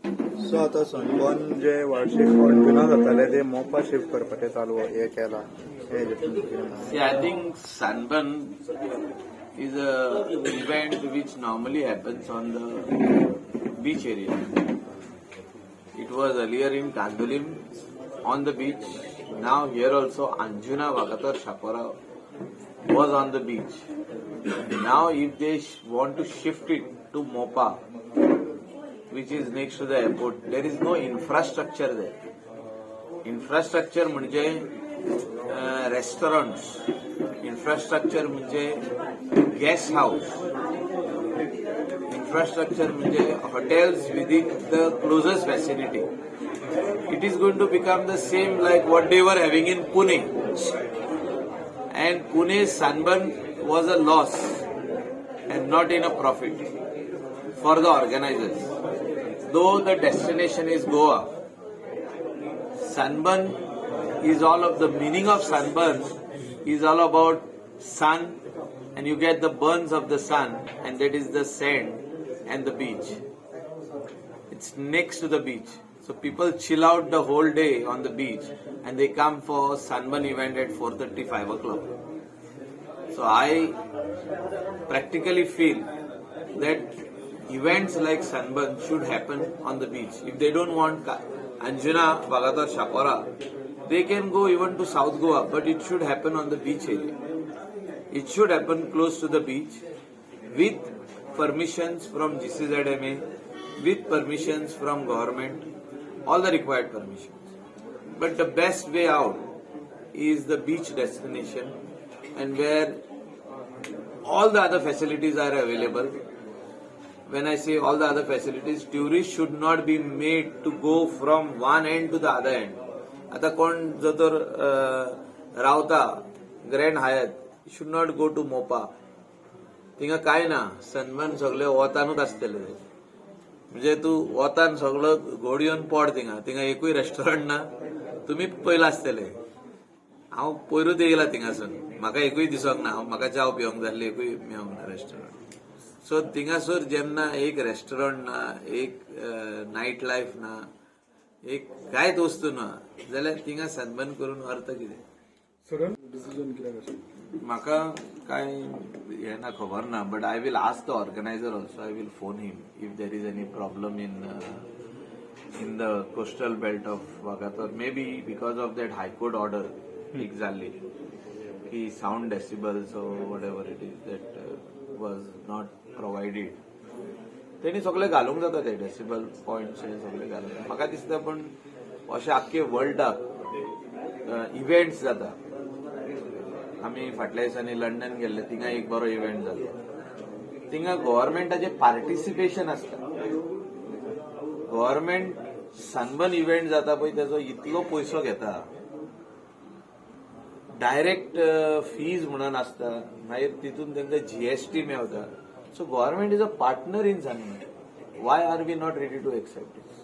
So आतां sunburn जे वार्षिक अंजुना जाताले ते मोपा शिफ्ट करपाचें चालू हे केला हे हेजें कितें म्हणणें? See, I think Sunburn is a event which normally happens on the beach area. It was earlier in Candolim on the beach. Now here also Anjuna Vagator Chapora was on the beach. Now if they want to shift it to Mopa, which is next to the airport, there is no infrastructure there. Infrastructure म्हणजे restaurants, infrastructure म्हणजे guest house, infrastructure म्हणजे hotels within the closest vicinity. It is going to become the same like what they were having in Pune, and Pune Sunburn was a loss and not in a profit for the organizers. Though the destination is Goa, sunburn is all of the meaning of sunburn is all about sun, and you get the burns of the sun, and that is the sand and the beach. It's next to the beach. So people chill out the whole day on the beach and they come for sunburn event at 4:30, 5 o'clock. So I practically feel that events like sunburn should happen on the beach. If they don't want Anjuna, Vagator, Chapora, they can go even to South Goa, but it should happen on the beach area. It should happen close to the beach with permissions from GCZMA, with permissions from government, all the required permissions. But the best way out is the beach destination, and where all the other facilities are available. When I say all the other facilities, tourists should not be made to go from one end to the other end. आता कोण जर तर रावता grand Hyatt, should not go to Mopa. थिंगा काय ना, sunburn सगळे वतानूच आसतले. म्हणजे तूं वतान सगळो घोड येवन पड थिंगा. थिंगा एकूय रेस्टॉरंट ना. तुमी पयला आसतले. हांव पयरूच येयला थिंगासून, म्हाका एकूय दिसोंक ना. हांव म्हाका च्याव पिवंक जाय आसली, एकूय मेळोंक ना रेस्टॉरंट. सो थिंगासर जेन्ना एक रेस्टॉरंट ना, एक नायट लायफ ना, एक कांयच वस्तू ना, जाल्यार थिंगा सनबर्न करून अर्थ कितें? सडन डिसिजन कित्याक अशें? म्हाका काय हें ना, खबर ना, but I will ask the organizer also. I will phone him if there is any problem in the coastal belt of Vagator. Maybe because of that High Court order एक जाल्ली की sound decibels, whatever it is, that was not provided. तेणी सगळे घालूंक जाता, ते decibel points हे सगळे घालूंक म्हाका दिसता. पण अशे आख्खे वर्ल्डाक इव्हेंट्स जाता. आमी फाटल्या दिसांनी लंडन गेल्ले, थिंगा एक बरो इव्हेंट जालो. थिंगा गव्हर्मेंटाचे पार्टिसिपेशन आसता. गव्हर्मेंट सनबर्न इव्हेंट जाता पळय, तेजो इतलो पयसो घेता, डायरेक्ट फीज म्हणून आसता, मागीर तितून तांकां जीएसटी मेवता. So government is a partner in Sunburn. Why are we not ready to accept this?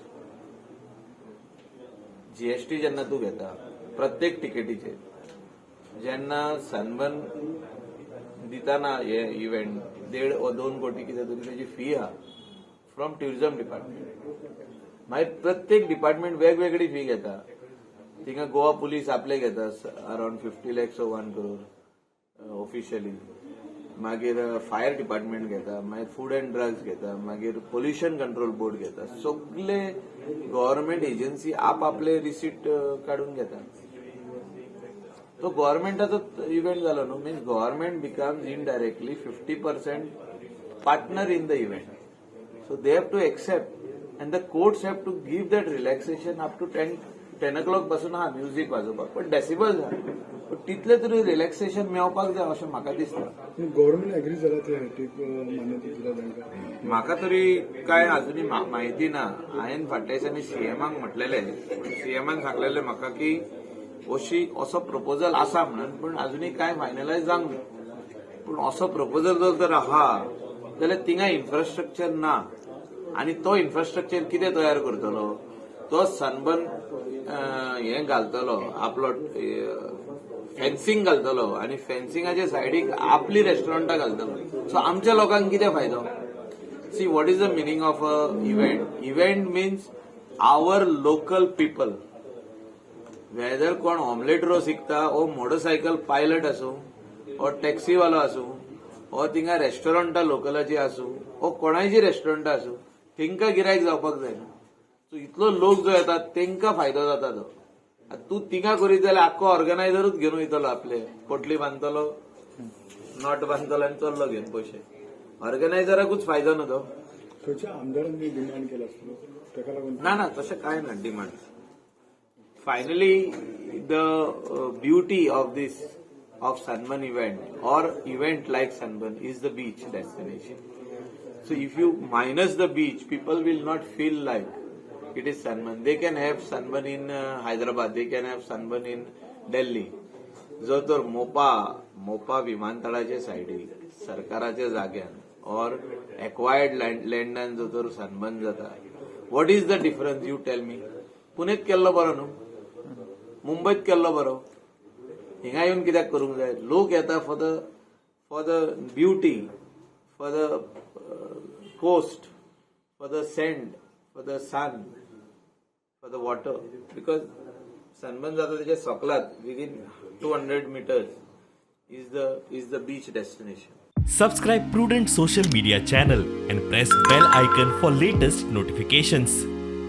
GST जेन्ना तूं घेता प्रत्येक तिकेटीचेर, जेन्ना सनबर्न दिताना हे इव्हेंट, 1.5 वा 2 कोटी कितें तरी तेजी फी आहा फ्रॉम ट्युरिझम डिपार्टमेंट. मागीर प्रत्येक डिपार्टमेंट वेगवेगळी फी घेता. थिंगा गोवा पुलीस आपले घेता around 50 lakhs, 1 crore officially. मागीर फायर डिपार्टमेंट घेता, मागीर फूड अँड ड्रग्स घेता, मागीर पोल्युशन कंट्रोल बोर्ड घेता. सगले गव्हर्मेंट एजन्सी आप आपले रिसीट काडून घेता. तो गव्हर्मेंटाचो इव्हेंट जालो न्हू. Means government becomes indirectly 50% partner in the event. So they have to accept and the courts have to give that relaxation up to 10 o'clock पासून हा म्युझिक वाजोवपाक, पण डेसिबल जाय, पण तितले तरी रिलॅक्सेशन मेळपाक जाय अशें म्हाका दिसता. गव्हर्मेंट एग्री जाला ते हेटीक, मान्यता दिला तांकां? म्हाका तरी काय अजुनूय म्हायती ना. हांवें फाटल्या दिसांनी सीएमाक म्हटलेले, सीएमान सांगलेले म्हाका की अशी असो प्रपोजल आसा म्हणून, पूण अजुनूय काय फायनलायज जावंक ना. पूण असो प्रपोजल जर तर आहा जाल्यार थिंगा इन्फ्रास्ट्रक्चर ना आनी तो इन्फ्रास्ट्रक्चर कितें तयार करतलो? तो सनबर्न हें घालतलो, आपलो फेन्सिंग घालतलो आनी फेन्सिंगाच्या सायडीक आपली रेस्टॉरंटां घालतलो. सो आमच्या लोकांक कितें फायदो? See, what is the meaning of a event? Event means our local people, whether कोण ऑमलेट रोस विकता ओ मोटरसायकल पायलट आसूं ओ टॅक्सीवालो आसूं ओ थिंगा रेस्टॉरंटां लोकलाची आसूं ओ कोणायची रेस्टॉरंटां आसूं, तेंकां गिरायक जावपाक जाय न्हू. सो इतलो लोक जो येता तेंकां फायदो जाता तो. आतां तूं थिंगा करीत जाल्यार आख्खो ऑर्गनायझरूच घेवन वयतलो, आपले पोटली बांदतलो, not बांदतलो आनी चल्लो घेवन पयशे. ऑर्गनायझराकूच फायदो न्हू तो. थंयच्या आमदारांनी डिमांड केला आसतलो ताका लागून. ना ना, तशें कांय ना demand. Finally, the beauty of this of Sunburn event or event like Sunburn is the beach destination. So if you minus the beach, people will not feel like it is Sunburn. They can have sunburn in Hyderabad, they can have sunburn in Delhi. जो तर मोपा मोपा विमानतळाच्या सायडीक सरकाराच्या जाग्यान or acquired लँडान जो तर sunburn जाता, what is the difference, you tell me? पुणेत केल्लो बरो न्हू, मुंबयत केल्लो बरो, हिंगा येवन कित्याक करूंक जाय? लोक येता for the beauty, for the coast, for the sand, for the sun, for the water, because sunburn जाता तेच्या सोकलात within 200 meters is the beach destination. Subscribe Prudent Social Media channel and press bell icon for latest notifications.